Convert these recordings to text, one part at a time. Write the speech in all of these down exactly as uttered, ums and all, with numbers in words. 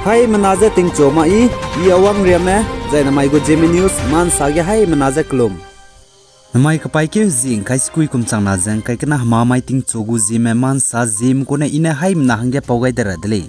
Haimena je tingchu ma i, i Awang Riame, zai namai gu Zeme News, mansa ge haimena je kelum. Namai kepaîkeu zi ngkai sekui kum changna ze ngkai kena hema mai tingchu gu Zeme mansa Zeme kune i ne haimena hangge pau gai de ra de lei.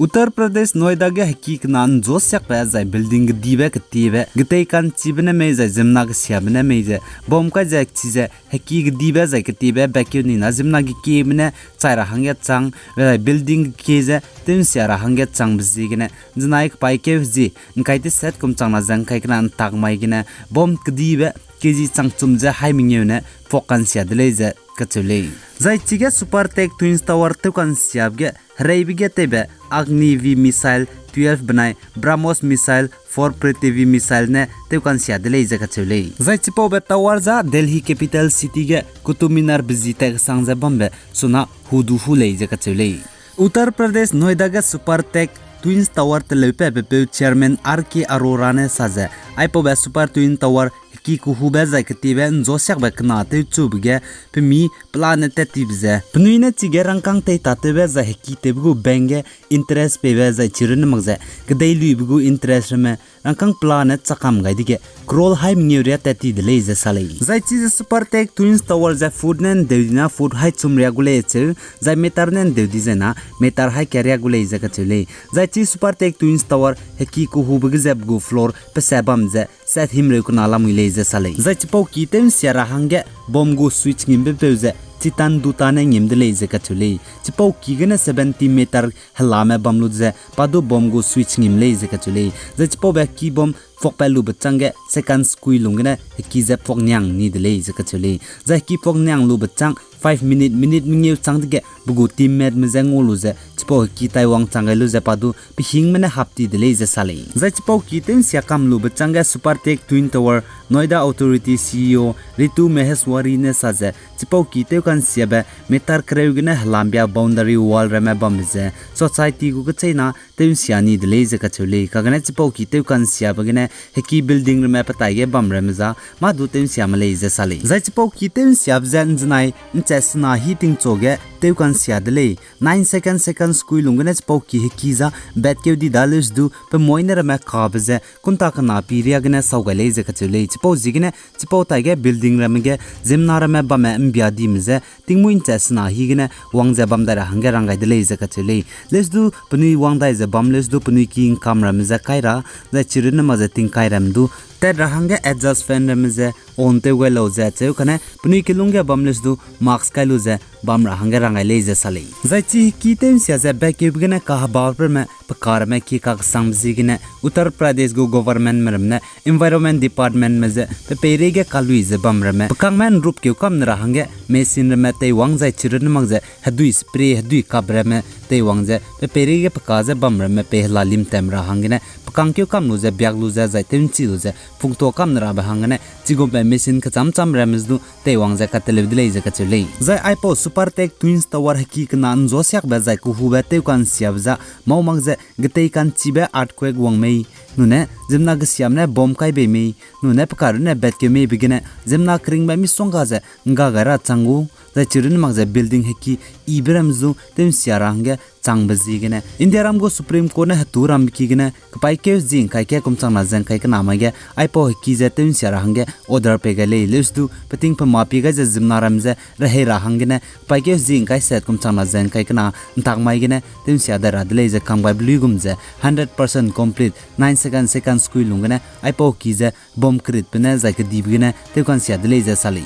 Uttar Pradesh, Noida ge heki kena nzuasiakbe zai building kedibe ketiebe, getei ka'nchibe ne mei zai ziemmena kesiabe ne mei ze, bomb kai ze chize heki kedibe zai ketiebe batkeu nina ziemmena gekieme ne chai ra hangge chang, zai building gekie ze tew'nsia ra hangge changbe ziegene, ’nzenai kepaîkeu zi ngkai teset kum changna ze ngkai kena ’ntak mai gene, bomb kedibe kezi changchum ze hai mengeu ne phuak ka'nsia de lei ze kacheu lei. Zai chige Supertech Twins Tower tew ka'nsiabe ge hereibe ge tewbe Agni V missile twelve benai BrahMos missile four Prithvi missile ne tew ka'nsia de lei ze kacheu lei. Zai chipaube tower za Delhi capital city ge Qutub Minar bezi tat kesang ze bambe suna hu du hu lei ze kacheu lei. Uttar Pradesh, Noida ge Supertech Twins Tower teleupabe peu Chairman R K Arora ne sa ze, aipaube Super Twin Tower heki kehube zai ketiebe nzuasiakbe kena tewchube ge pemi pelane tat tibe ze, penui ne chige rangkâng tei tatewbe zai heki tewbe gu bank ge interest peibe zai chirunne mak ze kedeiluibe gu interest ramme rangkâng pelane chakam gai dege crore hai mengeu riâ tat ti de lei ze sa lei. Zai chize Supertech Twins Tower ze foot ne ’ndeu dina foot hai chum riâ gu lei cheu, zai meter ne ’ndeu di zena meter hai ka riâ gu lei ze kacheu lei. Zai chi Supertech Twins Tower heki kehube ge ze pe gu floor pesa bam ze set himreu kena lamui lei ze sa lei. Zai chipau ki tew'nsia ra hangge bomb gu switch ngimbe peu ze chitan duta ne ngim de lei ze kacheu lei. Chipau ki gene seventy meter helame bam lu ze pa du bomb gu switch ngim lei ze kacheu lei. Zai chipaube ki bomb phuakpat lube chângge second sekui lung gene heki ze phuak niang ni de lei ze kacheu lei. Zai heki phuak niang lube châng five minute, minute mengeu châng dege pe gu teammateme je ngau lu ze chipau heki taiwang chang gai lu ze pa du pehîngme ne hap ti de lei ze sa lei. Zai chipau ki tew'nsia kam lube chângge Supertech Twin Tower Noida Authority C E O Ritu Maheshwari ne sa ze, chipau ki tew ka'nsiabe meter kereu gene helambia boundary wall ramme bambe ze society gu kecheîna tew'nsia ni de lei ze kacheu lei. Kagene chipau ki tew ka'nsiabe gene heki building ramme petai ge bam ramme za mâ du tew'nsia me lei ze sa lei. Zai chipau ki tew'nsiabe ze ’nzenai ’nchat sena hi tingchu ge tew ka'nsia de lei. Nine second, second sekui lung gene chipau ki heki za batkeu di da leuse du pe moine ramme kabe ze kunta kena pi riâ gene sau gai lei ze kacheu lei. Chipau ziegene chipau taige building ramme ge ziemmena ramme bamme ’mbia dime je tingmuî ’nchat sena hi gene wang ze bam dai ra hangge rang gai de lei ze kacheu lei. Leuse du penui wang dai ze bam leuse du penui ki ’ngkam ramme je kai ra, zai chirunne mak ze tingkai ramme du tat ra hangge adjust fan ramme ze on tew gai lau ze cheu kane penui kilûng ge bam leuse du mask kai lu ze bam ra hangge rang gai lei ze sa lei. Zai chi heki tew'nsia ze bakeube gene kahebaramme pe ka ramme ki kakesangbe ziegene Uttar Pradesh gu governmentme ramme ne Environment Departmentme ze pe peireige kalui ze bam ramme pe kangme ’nrupkeu kam ne ra hangge machine ramme teiwang zai chirunne mak ze hedui spray hedui kap ramme teiwang ze pe peireige pe ka ze bam ramme pei hela limtam ra hanggene pe kangkeu kam lu ze biak lu ze zai tew'nchi lu ze pungtua kam ne rabe hanggene chigumbe machine kechâm châm ramme ze du teiwang ze kateleu de lei ze kacheu lei. Zai aipau Supertech Twins Tower heki kena ’nzuasiakbe zai kehube tew ka'nsiabe za mau mak ze getei ka'nchibe earthquake wang mei, nune ziemmena gesiame ne bomb kai bei mei, nune pe karunne batkeu meibe gene ziemmena keringbe misongga ze ’ngga gai ra chang gu, zai chirunne mak ze building heki yibe ramme zu tew'nsia ra hangge changbe ziegene Indiaram gu Supreme Court ne hetu rambe ki gene kepaîkeu zi ’ngkai ke kum changna ze ’ngkai kena mai ge aipau heki ze tew'nsia ra hangge order pei gai lei. Leuse du peting pe mâ pie gai ze ziemmena ramme ze rehei ra hanggene kepaîkeu zi ’ngkai set kum changna ze ’ngkai kena ’ntak mai gene tew'nsia dai ra de lei ze kam gaibe luigum ze hundred percent complete nine second, second sekui lung gene aipau ki ze bomb keritbe ne zai kedibe gene tew ka'nsia de lei ze sa lei.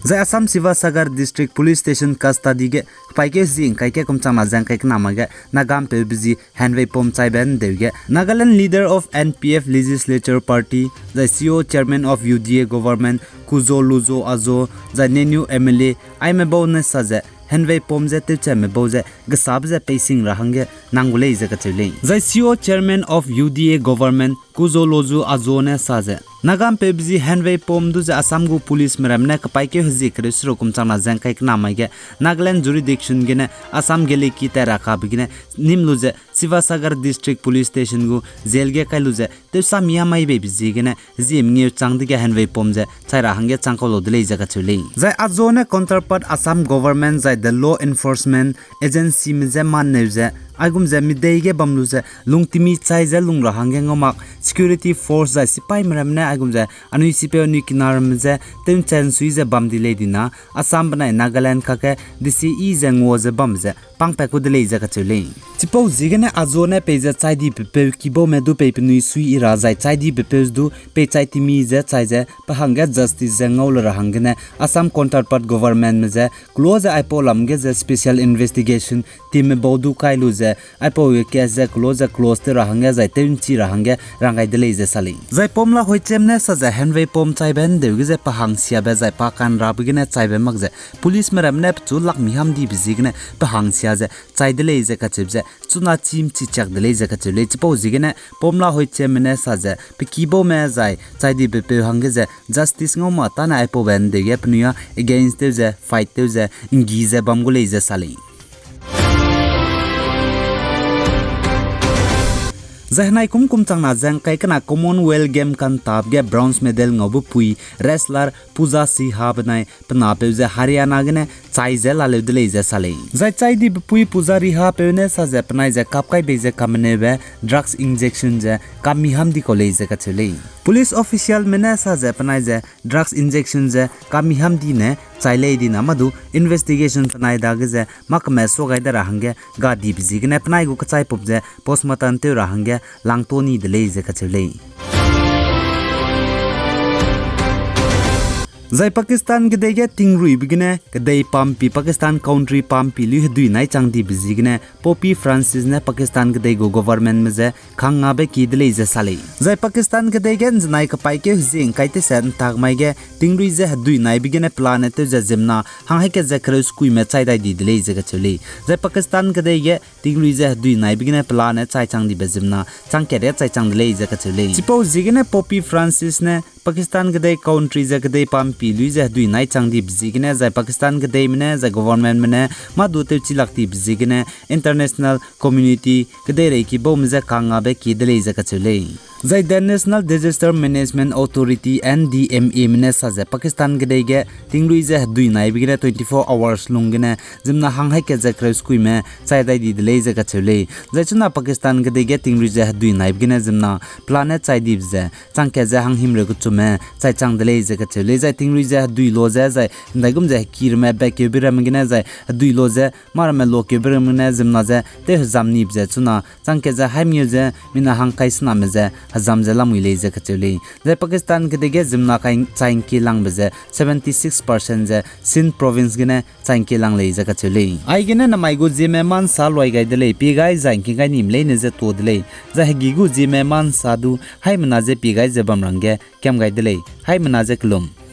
Zai Assam Sivasagar District Police Station custody ge kepaîkeu zi ’ngkai ke kum changna ze ’ngkai kena mai ge Nagampeu bezi Henvei Pom chaibe ’ndeu ge Nagaland leader of N P F Legislature Party, zai C O chairman of U D A government Kuzholuzo Azo, zai Nenu M L A aime bau ne sa ze Henvei Pom ze tewchame bau ze gesabe ze peising ra hangge nang gu lei ze kacheu lei. Zai C O chairman of U D A government Kuzholuzo Azo ne sa ze Nagampeu bezi Henvei Pom du ze Assam gu police meramme ne kepaîkeu hezie kereu seruk kum changna ze ngkai kena mai ge Nagaland jurisdiction gene Assam geleki tat ra kabe gene nim lu ze Sivasagar District Police Station gu jail ge kai lu ze tewsa mi a mai beibe ziegene hezie mengeu chang dege Henvei Pom ze chai ra hangge chang kau lau de lei ze kacheu lei. Zai azo ne counterpart Assam government zai the law enforcement agencyme je manneu ze aigum ze midei ge bam lu ze lungtimi chai ze lung ra hangge ngau mak security force zai sipaîme ramme ne aigum ze anui sipeu anui kinaramme je tew'nchai ’nsui ze bam di lei dina, Assam benai Nagaland kakge desi yi ze ngua ze bam ze pangpat ku de lei ze kacheu lei. Chipau ziegene azo ne peize chai dibepeu kibaume du pei penui sui yi ra zai chai dibepeu du pei chai timi ze chai ze pe hangge justice ze ngau le ra hanggene Assam counterpart governmentme je close ze aipau lam ge ze special investigation teamme bau du kai lu ze aipau ge case ze close ze close tew ra hangge zai tew'nchi ra hangge rang gai de lei ze sa lei. Zai Pomla Hoichemne sa ze Henvei Pom chaibe ’ndeu ge ze pe hangsiabe zai pa kanrabe gene chaibe mak ze policeme ramme ne pechu lak mi hamdibe ziegene pe hangsia ze chai de lei ze kacheube ze chuna chî ’nchi chiak de lei ze kacheu lei. Chipau ziegene Pomla Hoichemne sa ze pe kibaume zai chai dibepeu hangge ze justice ngau ma tâne aipaube ’ndeu ge penui a against tew ze fight tew ze ’nggi ze bam gu lei ze sa lei. Zai henai kum kum changna ze ngkai kena Commonwealth Game kantap ge bronze medal ngaube pui wrestler Pooja Siha benai pe napeu ze Haryana gene chai ze laleu de lei ze sa lei. Zai chai dibe pui Pooja Sihapeu ne sa ze penai ze kap kai bei ze kameneube drugs injection ze kam mi hamdi kau lei ze kacheu lei. Police officialme ne sa ze penai ze drugs injection ze kam mi hamdi ne chai lei dina mâ du investigation penai dage ze mâ keme suagai de ra hangge gadibe ziegene penai gu kechaipup ze postmortem tew ra hangge langto ni de lei ze kacheu lei. Zai Pakistan kedei ge tingruibe gene kedei pampi Pakistan country pampi lui hedui nai chang dibe ziegene Pope Francis ne Pakistan kedei gu governmentme je kangngabe kie de lei ze sa lei. Zai Pakistan kedei ge ’nzenai kepaîkeu hezie ngkai tese ’ntak mai ge tingrui ze hedui naibe gene pelane tew ze ziemmena hang haî kat ze kereu sekuime chai dai di de lei ze kacheu lei. Zai Pakistan kedei ge tingrui ze hedui naibe gene pelane chai chang dibe ziemmena chang kat ge chai chang de lei ze kacheu lei. Chipau ziegene Pope Francis ne Pakistan kedei country ze kedei pampi lui ze hedui nai chang dibe ziegene zai Pakistan kedeime ne zai governmentme ne mâ du tewchi lak dibe ziegene international community kedeireikibaume je kangngabe kie de lei ze kacheu lei. Zai the National Disaster Management Authority, N D M Ame ne sa ze Pakistan kedei ge tingrui ze hedui naibe gene twenty-four hours lung gene ziemmena hang haî kat ze kereu sekuime chai dai di de lei ze kacheu lei. Zai chuna Pakistan kedei ge tingrui ze hedui naibe gene ziemmena pelane chai dibe ze chang kat ze hang himreu kechumme chai chang de lei ze kacheu lei. Zai tingrui ze hedui lo ze zai ’ndaigum ze hekiramme bakeube ramme gene zai hedui lo ze mâ ramme lokeube ramme gene ziemmena ze tew hezam nibe ze chuna chang kat ze haî mengeu ze mina hang kai sename ze hezam ze lamui lei ze kacheu lei. Zai Pakistan kedei ge ziemmena kai chai ’ngkielangbe ze seventy-six percent ze Sindh province gene chai ’ngkielang lei ze kacheu lei. Aigene namai gu ziemme mâ ’nsa luai gai de lei, pie gai zai ’ngking gai nime leine ze tuâ de lei. Zai hegî gu ziemme mâ ’nsa du haimena ze pie gai ze bam rangge kiam gai de lei. Haimena ze kelum.